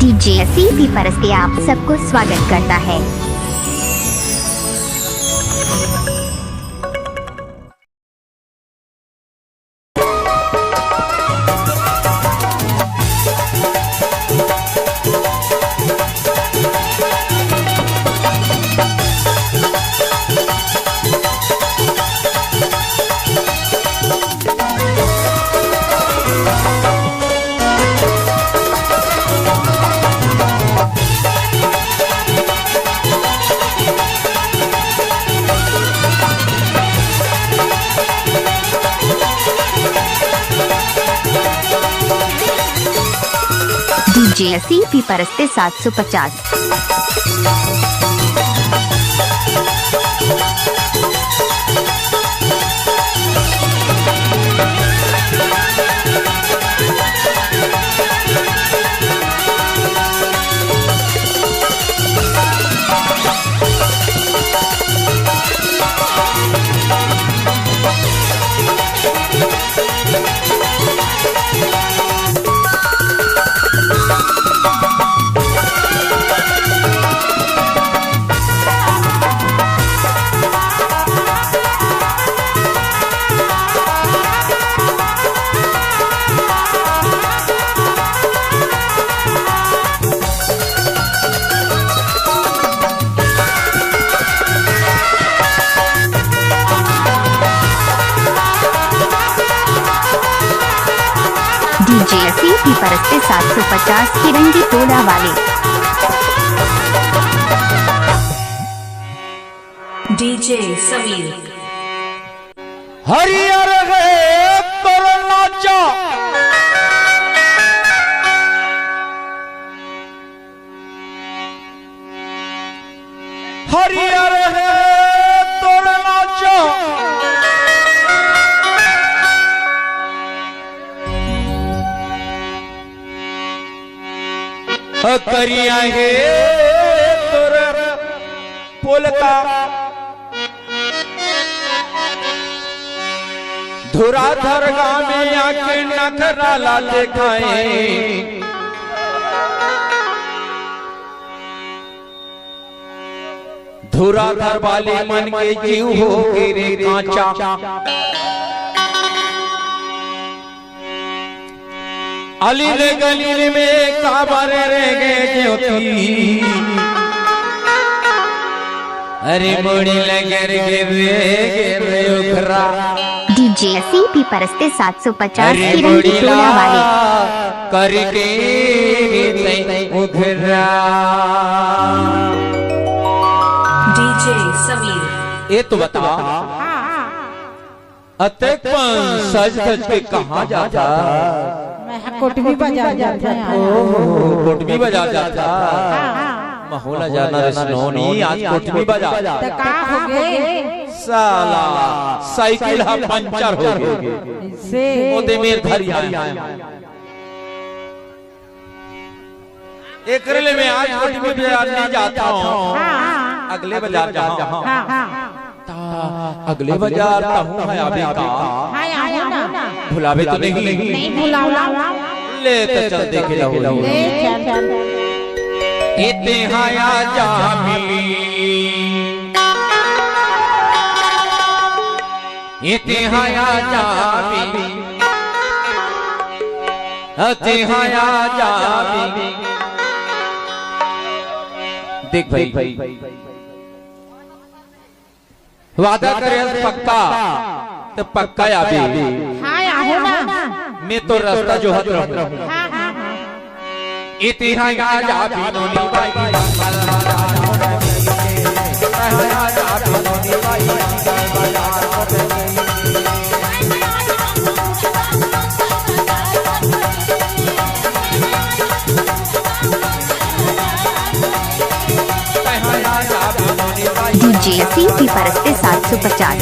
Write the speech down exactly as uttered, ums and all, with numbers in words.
DJ CP Paraste आप सबको स्वागत करता है। डीजे सीपी परस्ते सात सौ पचास। डीजे सीपी परस्ते सात सौ पचास के रंगी टोला वाले। डीजे समीर। हरियर हे तोर नाचा, हरियर हे तोर नाचा। करिया हे तोर पोलका। धुराधर गाँव में आके नखरा ला देखाए। धुराधर वाले मन के जीव हो गे रे कांचा। अली ले गली में काबर रे गे ज्योति। अरे मुड़ी ले गिर गिर रे गिर उखरा। डीजे सीपी परस्ते सात सौ पचास अरे की रंगी मुड़ी टोला ला वाले। करके तै उखरा। डीजे समीर। ये तो बता, अतेक पन सज धज के कहाँ जाथा? मैं हा कोटमी बाजार जाथा यार। ओहो, कोटमी बाजार जाथा। हाँ, हाँ। महू ला जाना रे सोनी, आज कोटमी बाजार। त का हो गे? साला, साइकिल हा पंचर हो गे। से ओदे मेर धरी आए। एकरे ले मैं आज कोटमी बाजार नइ जात हँव, हाँ। अगले बाजार जाहूँ। हाँ, हाँ। त अगले बाजार तहूँ ह आबे का? हाँ, आबो ना। भुलाबे तो नहीं? नहीं भुलावँव। ले त चल देखे लहू। ले चल। इते हा आ जाबे। इते हा आ जाबे। इते हा आ जाबे। देख भाई, वादा करे हस पक्का, त पक्का आबे। हाँ, आबो ना। मैं तो रस्ता जोहत रहूँ। हाँ, हाँ, हाँ। इते हा आ जाबे नोनी बाई। डीजे सीपी परस्ते सात सौ पचास।